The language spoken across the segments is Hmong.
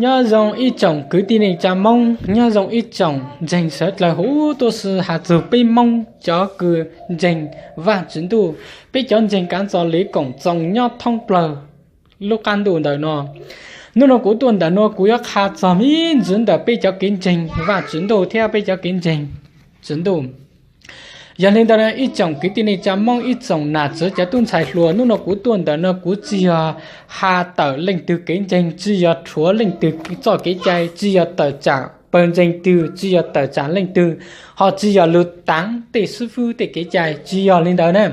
Nyob zoo ib tsoom kwv tij neej tsa Hmoob, nyob zoo ib tsoom ntseeg sawv dlawg huv tuaj si has txug peb Hmoob cov kws ntseeg Vaajtswv ntuj, peb cov ntseeg kaav txog liv koom txoos nyob thoob plawg lub qaab ntuj ntawm no. Nub nua kuv tuaj ntawm nua kuv yuav qha txog me ntsis ntawm peb cov kev ntseeg Vaajtswv ntuj thiab peb cov kev ntseeg tswv ntuj. Yog li ntawd ib tsoom kwv tij neej tsa Hmoob, ib tsoom nam txiv cov tub ntxhais hluas, nub nua kuv tuaj ntawm no kuv tsi yog has tawm leej twg kev ntseeg, tsi yog rhuav leej twg txoj kev cai, tsi yog tawm tsaam pawg ntseeg twg, tsi yog tawm tsaam leej twg, ho tsi yog lug taav tej xwb fwb tej kev cai, tsi yog li ntawd na.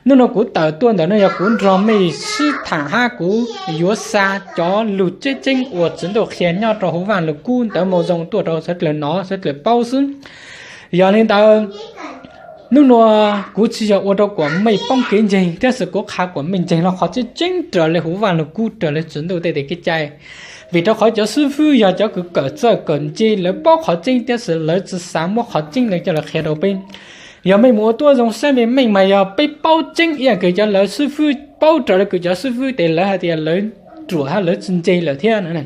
Nub nua kuv tawm tuaj ntawm no yog kuv nrog mej sib thaam hab kuv yuav xa cov lug tseeb tseeb uas Tswv Ntuj qhia nyob rau huv Vaaj Lug Kub ntawv Moo Zoo tuaj rau sawv dlawg nov sawv dlawg paub xwb. Yog li ntawd, nub nua kuv tsi yog ua rau kuas mej poob kev ntseeg, tab sis kuv qha kuas mej ntseeg lug qhov tseeb tseeb raws le huv Vaaj Lug Kub, raws le Tswv Ntuj tej tes kev cai. Vim rau qhov cov xwb fwb yog cov kws kawm txawj kawm ntse, lawv paub qhov tseeb tab sis lawv tsi xav muab qhov tseeb le coj lug qhia rau peb. Yog mej mus ua tuab zoo saib mej meej mas yog peb paub tseeb ib yam kws cov lawv xwb fwb, paub raws le kws cov xwb fwb tes lawv has tas lawv ruam hab lawv tsi ntse lawm thiab na.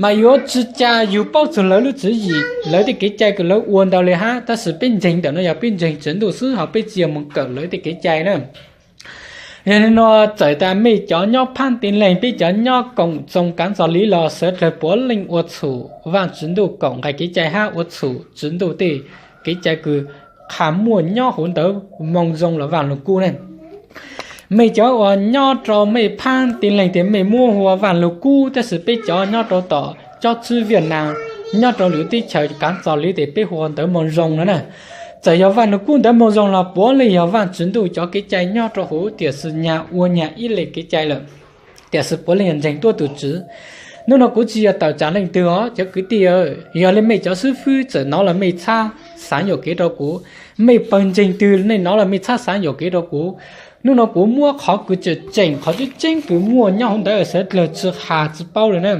Mas yuav tsi ca yug paub txug lawv lub tswv yim, lawv tej kev cai kws lawv ua ntau le hab, tab sis peb ntseeg ntawm no yog peb ntseeg Tswv Ntuj xwb, ho peb tsi yog moog kawm lawv tej kev cai na. Yog li nua txawm tas mej cov nyob Phab Tij Leeg, peb cov nyob koom txoos kaav txog liv los sawv dlawg puav leej ua txhum Vaajtswv Ntuj kaum nqai kev cai hab ua txhum Tswv Ntuj tej kev cai kws qha muaj nyob huv ntawv Moo Zoo los Vaaj Lug Kub ne. Mej cov uas nyob rau mej Phab Tij Leeg tes mej muab hu ua Vaaj Lug Kub, tab sis peb cov nyob rau tom cob tswb Viaj Nam, nyob rau lwm teb chaws kaav txog liv tes peb hu ua ntawv Moo Zoo no na. Txawm yog Vaaj Lug Kub ntawv Moo Zoo los puav leej yog Vaajtswv Ntuj cov kev cai nyob rau huv, tiam sis nyag ua nyag ib le kev cai lawm, tiam sis puav leej yog ntseeg tuab tug Tswv. Nub nua kuv tsi yog tawm tsaam leej twg os cov kwv tij, yog le mej cov xwb fwb txawm nov los mej txhab xaav yuam kev rau kuv, mej pawg ntseeg twg nej nov los mej txhab xaav yuam kev rau kuv. Nub nua kuv muab qhov kws tseem tseem qhov tseeb tseeb kws muaj nyob huv ntawv sawv dlawg tsi has tsi paub le na.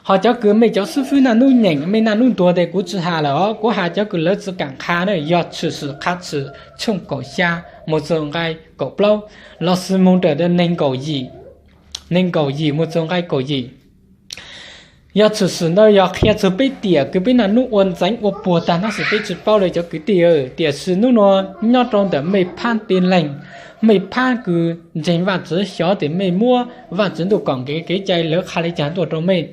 Ho cov kws mej cov xwb fwb naj nub nyeem mej naj nub ntuag tes kuv tsi has lawm os, kuv has cov kws lawv tsi kaam qha na, yog Tshwm Sim Qha Tshwm tshooj kaum xya moog txug nqai kaum plaub, los sis moog rawm ntawm neeg nkaum yim, neeg nkaum yim moog txug nqai kaum yim. Yog Tshwm Sim ntawd yog qhia txug peb tiam kws peb naj nub ua ntxeev ua puag tag nab sis peb tsi paub le cov kwv tij. Tiam sis nub nua nyob rau ntawm mej Phab Tij Leeg, mej Phab kws ntseeg Vaajtswv xyov tes mej muab Vaajtswv Ntuj kaum nqai kev cai lawv qha le caag tuaj rau mej.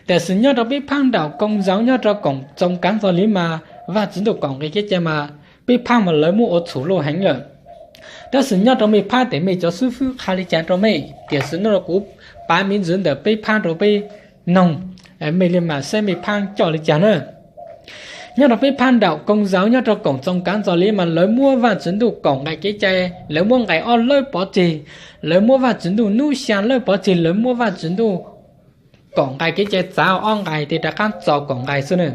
Tiam sis nyob rau peb Phab Nraum Koo Zaum nyob rau koom txoos kaav txog liv mas Vaajtswv Ntuj kaum nqai kev cai mas peb Phab mas lawv muab ua txhum luj heev lawm. Tab sis nyob rau mej Phab tes mej cov xwb fwb qha le caag rau mej, tiam sis nub nua kuv pav me ntsis ntawm peb Phab rau peb noog, mej le maam saib mej Phab coj le caag na. Nyob rau peb Phab Nraum Koo Zaum nyob rau koom txoos kaav txog liv mas lawv muab Vaajtswv Ntuj kaum nqai kev cai, lawv muab nqai ob lawb pov tseg, lawv muab Vaajtswv Ntuj nub xyaa lawb pov tseg, lawv muab Vaajtswv Ntuj kaum nqai kev cai txav ob nqai tes rov qaab txaus kaum nqai xwb na.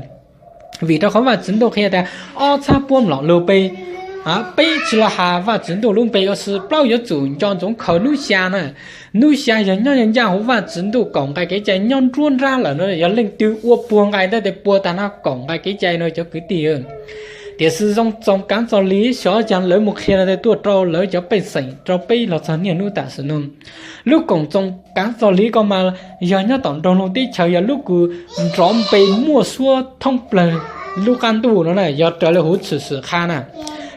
Vim rau qhov Vaajtswv Ntuj qhia tas ob txhab puab mlom lug pe, peb tsi los has Vaajtswv Ntuj lub npe ua si, plaub yuav tsum nco ntsoov khaws nub xyaa na. Nub xyaa yog nyob ncaj huv Vaajtswv Ntuj kaum nqai kev cai nyob nruab nrab lawm no, yog leej twg ua puag nqai ntawd tes puag tag nrho kaum nqai kev cai no cov kwv tij. Tiam sis zoo txoos kaav txog liv xyov caag lawv moog qhia no tuaj rau lawv cov pej xeem rau peb los txog niaj hnub tam sim no. Lub koom txoos kaav txog liv ko mas yog nyob tom nroog loog teb chaws yog lub kws nrov npe muaj suab thoob plawg lub qab ntuj no na, yog raws le huv Tshwm Sim qha na.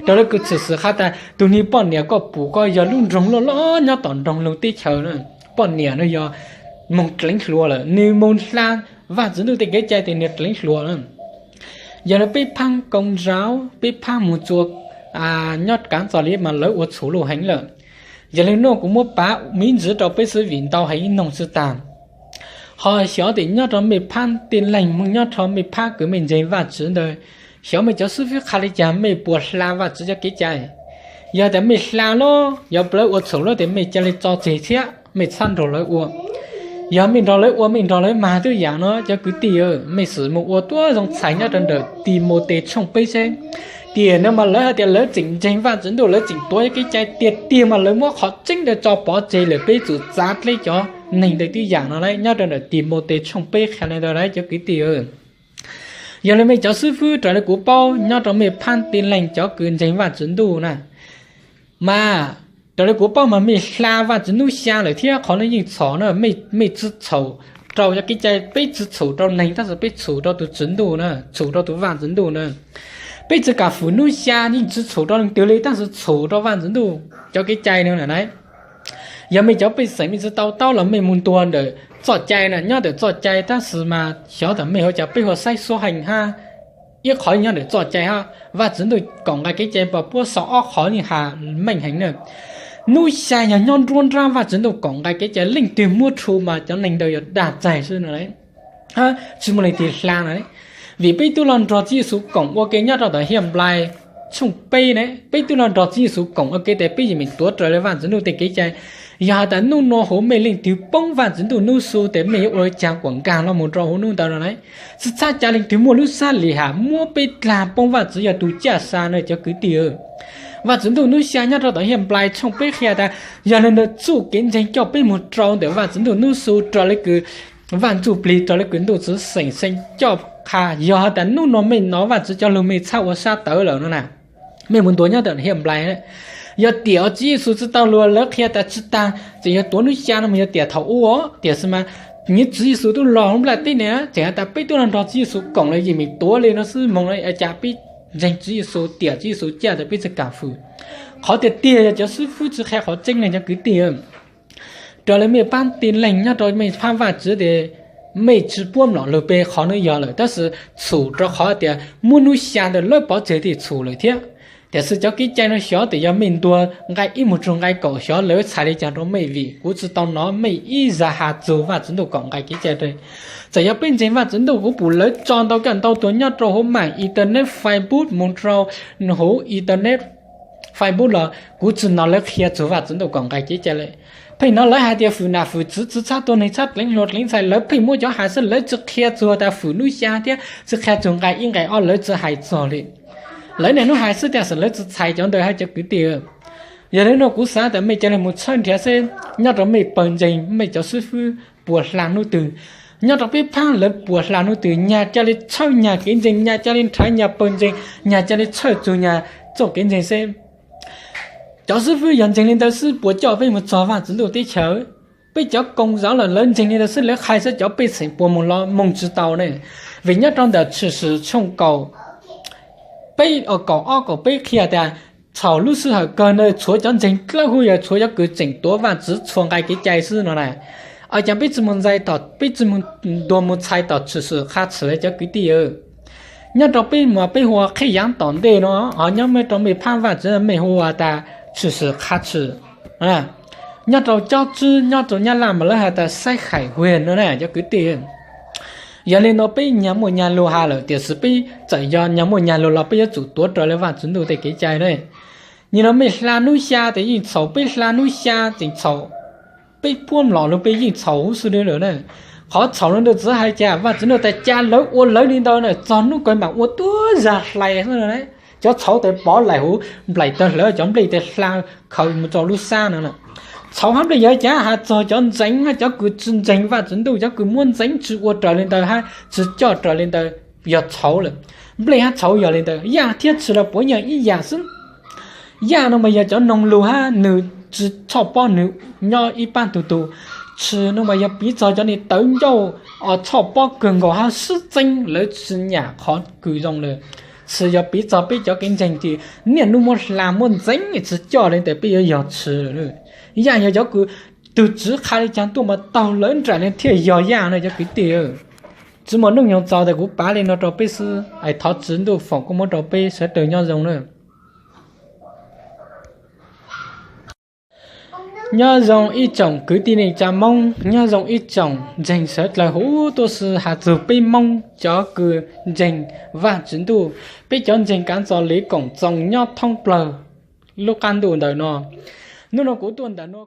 Raws le kws Tshwm Sim qha tas tug niag poj niam koj pum ko yog lub nroog loj loj nyob tom nroog loog teb chaws na. Poj niam no yog moog dleev hluas lawm, nwg moog hla Vaajtswv Ntuj tej kev cai tes nwg dleev hluas na. Yog le peb Phab Koo Zaum, peb Phab Moog Tsua nyob kaav txog liv mas lawv ua txhum luj heev lawm. Yog le nuav kuv muab pav me ntsis rau peb xwb vim ntau heev noog tsi taag. Ho xyov tes nyob rau mej Phab Tij Leeg moog nyob rau mej Phab kws mej ntseeg Vaajtswv ntawd, xyov mej cov xib fwb qha le caag mej puas hla Vaajtswv cov kev cai. Yog tas mej hla los yog lawv ua txhum lawm tes mej ca le tso tseg thiab mej txhab nrug lawv ua. Yog mej nrug lawv ua mej nrug lawv mag tub yaam no cov kwv tij, mej xub moog ua tuab zoo txhais nyob rau ntawm Timautes tshooj peb seb. Tiam no mas lawv has tas lawv tseem ntseeg Vaajtswv Ntuj, lawv tseem tuav cov kev cai tiag tiag mas lawv muab qhov tseeb ntawd tso pov tseg lawm, peb tsum txav dleb cov neeg ntawd tub yaam no lawm. Nyob rau ntawm Timautes tshooj peb qha le ntawd lawm cov kwv tij. Yog le mej cov xib fwb raws le kuv paub nyob rau mej Phab Tij Leeg cov kws ntseeg Vaajtswv Ntuj na, mas raws le kuv paub mas mej hla Vaajtswv nub xyaa lawm thiab qhov no yeej txhaum na, mej tsi txhaum rau cov kev cai, peb tsi txhum rau neeg tab sis peb txhum rau tus Tswv Ntuj na, txhum rau tus Vaajtswv Ntuj na. Peb tsi kaam fwm nub xya yeej tsi txhum rau leej twg li tab sis txhum rau Vaajtswv Ntuj cov kev cai no na. Yog mej cov pej xeem mej tsi tau taub los mej moog ntuas ntawm txoj cai na, nyob ntawm txoj cai tab sis mas xyov tas mej ua cas peb ua saib xuab heej hab ib qhov nyob ntawm txoj cai hab Vaajtswv Ntuj kaum nqai kev cai puab sau ob qhov yeej has meej heev na. Nub xya yog nyob nruab nrab Vaajtswv Ntuj kaum nqai kev cai, leej twg muab rhu mas cov neeg ntawd yog dag txaig xwb no, tsi muaj leej twg hla no. Vim peb tub lug nrug Tswv Yexus koom ua ke nyob rau tom Hiaj Nplais tshooj peb ne, peb tub lug nrug Tswv Yexus koom ua ke tas peb yeej meem tuav raws le Vaajtswv Ntuj tej kev cai. Yog has tas nub nua huv mej leej twg poob Vaajtswv Ntuj nub xu tas mej yuav ua caag kuas nkaag lug moog rau huv nub ntawd no ne. Tsi txhab ca leej twg muaj lub sab lim ham muab peb dlaag poob Vaajtswv yog tug caj sa no cov kwv tij. Vaajtswv Ntuj nub xya nyob rau tom Hiaj Nplais tshooj peb qhia tas, yog le ntawd txuj kev ntseeg coj peb moog rau ntawm Vaajtswv Ntuj nub xu raws le kws Vaaj Ntsuj Plig raws le kws Ntuj Tswv Xeem Xeeb coj qha. Yog has tas nub nua mej nov Vaajtswv cov lug mej txhab ua sab tawv lawm no na, mej moog ntuas nyob ntawm Hiaj Nplais, yog tiam Tswv Yexus tsi tau lug lawv qhia tas tsi taag tseem yog tuav nub xya no mas yog tiam thaum ub, tiam sis mas nub Tswv Yexus tub lug huv nplaj teb ne, tseem has tas peb tub lug nrug Tswv Yexus koom lawm yeej meem tuav le no xwb moog le ua cas peb ntseeg Tswv Yexus tiam Tswv Yexus caj tas peb tsi kaam fwm. Qhov tiag tiag yog cov xwb fwb tsi qha qhov tseeb le cov kwv tij. Raws le mej paab tij leej nyob rau mej paab Vaajtswv tas mej tsi puab mlom lug peb qhov nuav yog lawm tab sis txhum rau qhov tias muab nub xya ntawd lawv pov tseg tej txhum lawm thiab. Tiam sis cov kev cai no xyov tas yog mej ntuas nqai ib moog txug nqai kaum xyov lawv txhais le caag rau mej vim kuv tsi tau nov mej ib zag has txug Vaajtswv Ntuj kaum nqai kev cai. Txawm yog peb ntseeg Vaajtswv Ntuj kuv pum lawv tso ntau kag ntau tuas nyob rau huv maam internet Facebook moog rau huv internet Facebook los kuv tsi nov lawv qhia txug Vaajtswv Ntuj kaum nqai kev cai le. Pheej nov lawv has tias fwm nam fwm txwv tsi txhab tua neeg txhab dleev hluas dleev ntxhais, lawv pheej muab cov has xwb lawv tsi qhia txug tas fwm nub xya thiab tsi qhia txug nqai ib nqai ob lawv tsi hais txog le. Lawv niaj nub hais xwb tiam sis lawv tsi txhais cov ntawd hab cov kwv tij. Yog le nuav kuv xaav tas mej ca le moog tshawb nrhav seb nyob rau mej pawg ntseeg mej cov xwb fwb puas hla nub twg, nyob rau peb paab lawv puas hla nub twg, nyag ca le tshawb nyag kev ntseeg, nyag ca le nrhav nyag pawg ntseeg, nyag ca le tshawb txug nyag txoj kev ntseeg seb cov xwb fwb yog ntseeg le ntawd xwb puas coj peb moog txog Vaajtswv Ntuj teb chaws. Peb cov koom zaum los lawv ntseeg le ntawd xwb lawv qha seb cov pej xeem puas moog los moog tsi tau ne. Vim nyob rau ntawm Tshwm Sim tshooj kaum peb, kaum ob kaum peb qhia tas thaum lub sij hawm kawg ntawd tshuav cov ntseeg dlawb huv yog tshuav cov kws tseem tuav Vaajtswv txhua nqai kev cai xwb no na. Ua cas peb tsi moog ntxais tom, peb tsi moog ntuas moog txhais tom Tshwm Sim qha tshwm le cov kwv tij. Nyob rau peb mas peb hu ua qhib yaav tom ntej no, ho nyob mej rau mej paab Vaajtswv mej hu ua tas Tshwm Sim qha tshwm. Nyob rau cob tswb nyob rau Nyab Laj mas lawv has tas saib khaim huag no na cov kwv tij. Yog le nuav peb nyag muaj nyag lug has lawm tiam sis peb txawm yog nyag muaj nyag lug los peb yuav tsum tuav raws le Vaajtswv Ntuj tej kev cai ne. Nyem nuav mej hla nub xya tas yeej txhaum, peb hla nub xya tseem txhaum, peb puab mlom lug peb yeej txhaum huv xwb lawm na. Qhov txhaum le ntawd txawm hais cas Vaajtswv Ntuj tas ca lawv ua lawv le ntawd na txog nub kawg mam ua tuab zag hlais xwb. Cov txhaum tas pov laim huv nplaim tawg hlawv cov nplej tas hla khaws moog rau lub sab no. Txhaum hab nplej yog cas has txog cov ntseeg, cov kws tsi ntseeg Vaajtswv Ntuj, cov kws muab ntxeev tsi ua raws le ntawd hab tsi coj raws le ntawd yog txhaum lawm. Nplej hab txhaum yog le ntawd, yaj thiab tshis los puav nyaj ib yam xwb. Yaj no mas yog cov noog lug hab nwg tsi txhoj pob nwg nyob ib paab tug tug. Tshis no mas yog piv txog cov niag tawv ncauj txhoj pob kawg nkaus hab sib txeeb lawv tsi nyam qhov kws zoo lawm. Tshis yog piv txog peb cov kev ntseeg ces niaj nub muab hla muab ntxeev tsi coj le ntawd peb yuav yog tshis. Yaj yog cov kws tug tswv qha le caag tuaj mas taug lawv nraim le thiaj yog yaj no cov kwv tij. Tsi muaj nuj nyoog txaus tas kuv pav le no rau peb xwb, es thov Tswv Ntuj foom koob moov rau peb sawv daws nyob zoo na. Nyob zoo ib tsoom kwv tij neej tsa Moob, nyob zoo ib tsoom ntseeg sawv dlawg huv tuaj si has txug peb Moob cov kws ntseeg Vaajtswv Ntuj, peb cov ntseeg kav ntxo le koom txoos nyob thoob plawg lub qaab ntuj ntawm no. Nub no kuv tuaj ntawm no